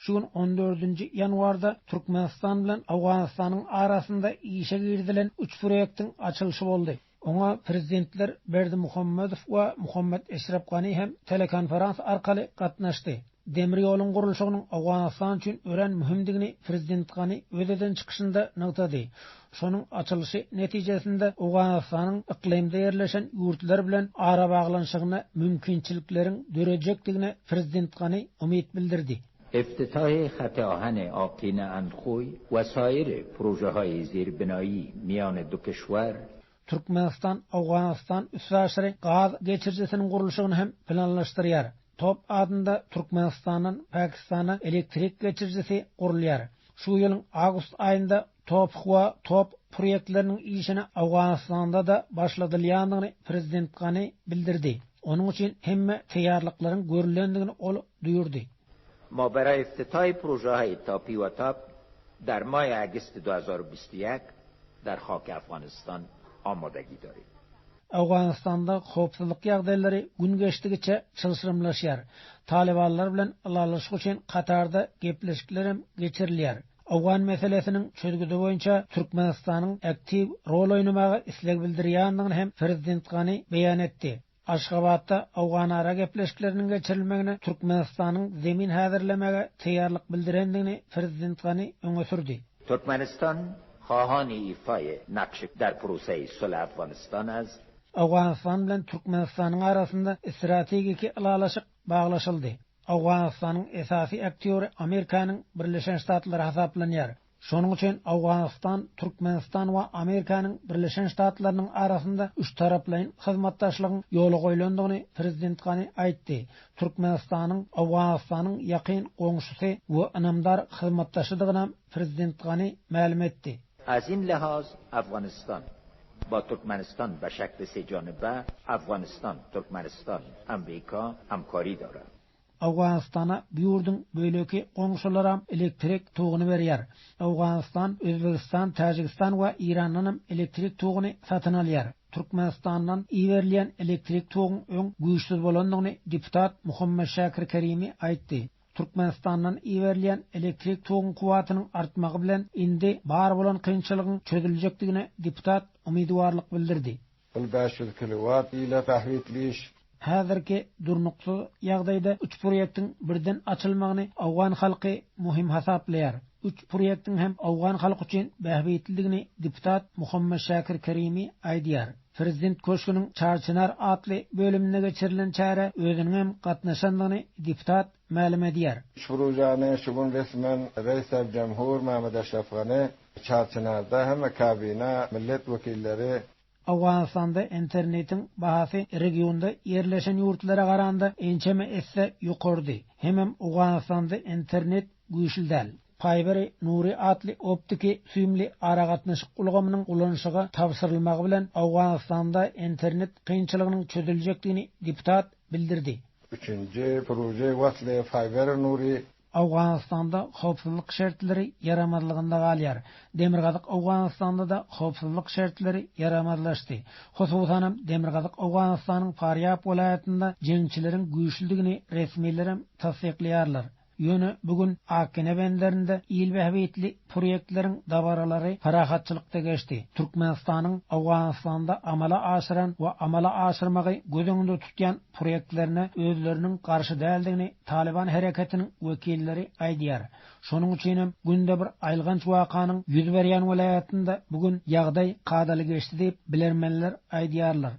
Şu gün on dördünji ýanwarda Türkmenistan bilen Owganystanyň arasynda işe girizilen üç proýektiň açylyşy boldy. Oňa prezidentler Berdimuhamedow we Muhammet Eşrep Gani hem telekonferans arkaly gatnaşdy. Demir ýoluň gurluşygynyň Owganystan üçin örän möhümdigini prezident Gani öz eden çykyşynda nygtady. Şonuň açylyşy netijesinde Owganystanyň yklymda ýerleşen ýurtlar bilen arabaglanyşygyna mümkinçilikleriň dörejekdigine prezident Gani umyt bildirdi. افتتاح خط آهن آقینه اندخوی و سایر پروژه های زیربنایی میان دو کشور Türkmenistan Owganystan üstaşyry gaz geçirijisiniň gurluşygyny hem planlaşdyrýar. Top adynda Türkmenistandan Pakistana elektrik geçirijisi gurulýar. Şu ýylyň awgust aýynda Top we Top proýektleriniň işini Owganystanda-da başladylýandygyny prezident Gani bildirdi. Onuň üçin hemme taýýarlyklaryň görülendigini ol duýurdy. ما برای افتتاح پروژه های تاپی و تاپ در ماه اگست 2021 در خاک افغانستان آمادگی داریم. Owganystanda howpsuzlyk ýagdaýlary gün geçdigiçe çylşyrymlaşýar. Talybanlar bilen ylalaşyk üçin Katarda gepleşiklerem geçirilýär. Owgan meselesiniň çözgüdi boýunça Türkmenistanyň aktiw rol oýnamaga isleg bildirýändigini hem prezident Gani beýan etdi. Aşgabatda owganara gepleşikleriniň geçirilmegine Türkmenistanyň zemin häzirlemäge taýýarlyk bildirendigini prezident Gani öňe sürdi. Türkmenistan خواهان ایفای نقش در پروسه صلح افغانستان است. Owganystan bilen Türkmenistanyň arasynda strategiki ylalaşyk baglaşyldy. Owganystanyň esasy aktýory Amerikanyň Birleşen Ştatlary hasaplanýar. Şonuň üçin Owganystan, Türkmenistan we Amerikanyň Birleşen Ştatlarynyň arasynda üçtaraplaýyn hyzmatdaşlygyň ýola goýlandygyny prezident Gani aýtdy. Türkmenistanyň Owganystanyň ýakyn goňşusy we ynamdar hyzmatdaşydygynam prezident Gani mälim etdi. از این لحاظ افغانستان با ترکمنستان به شکل سه جانبه افغانستان، ترکمنستان، امریکا همکاری دارد. Owganystana bu ýurduň beýleki goňşularam elektrik toguny berýär. Owganystan Özbegistan, Täjigistan we Eýrandanam elektrik toguny satyn alýar. Türkmenistandan iberilýän elektrik toguň öň güýçsüz bolandygyny deputat Muhammet Şakir Kerimi aýtdy. Türkmenistandan iberilýän elektrik toguň kuwwatynyň artmagy bilen indi bar bolan kynçylygyň çözüljekdigine deputat umydywarlyk bildirdi. Ol 500 kilowat ile bähbitli iş. Häzirki durnuksyz ýagdaýda üç proýektiň birden açylmagyny owgan halky möhüm hasaplaýar. Üç proýektiň hem owgan halky üçin bähbitlidigini deputat Muhammet Şakir Kerimi aýdýar. Prezident köşgüniň Çarçynar atly bölüminde geçirilen çärä özüniňem gatnaşandygyny deputat mälim edýär. Şu şu gün resmen Reis Cemhur Mehmet Eşref Gani Çarçynarda hemme kabine millet wekilleri Owganystanda internetiň bahasy regionda ýerleşen ýurtlara garanda ençeme esse ýokarydy. Hemem Owganystanda internet güýçli däl. Fiber Nury atly optiki süýümli aragatnaşyk ulgamynyň ulanyşyga tabşyrylmagy bilen Owganystanda internet kynçylygynyň çözüljekdigini deputat bildirdi. Üçünji proje wasly Fiber Nury Owganystanda howpsuzlyk şertleri ýaramazlygynda galýar. Demirgazyk Owganystanda-da howpsuzlyk şertleri ýaramazlaşdy. Hususanam Demirgazyk Owganystanyň Farýab welaýatynda jeňçileriň güýçlüdigini resmilerem tassyklaýarlar. Ýöne bu gün Akgene benderinde il bähbitli proýektleriň dabaralary parahatçylykda geçdi. Türkmenistanyň Owganystanda amala aşyran we amala aşyrmagy göz öňünde tutýan proýektlerine özleriniň garşy däldigini Talyban hereketiniň wekilleri aýdýar. Şonuň üçinem günde bir aýylganç wakanyň ýüz berýän welaýatynda bu gün ýagdaý kadaly geçdi diýip, bilermenler aýdýarlar.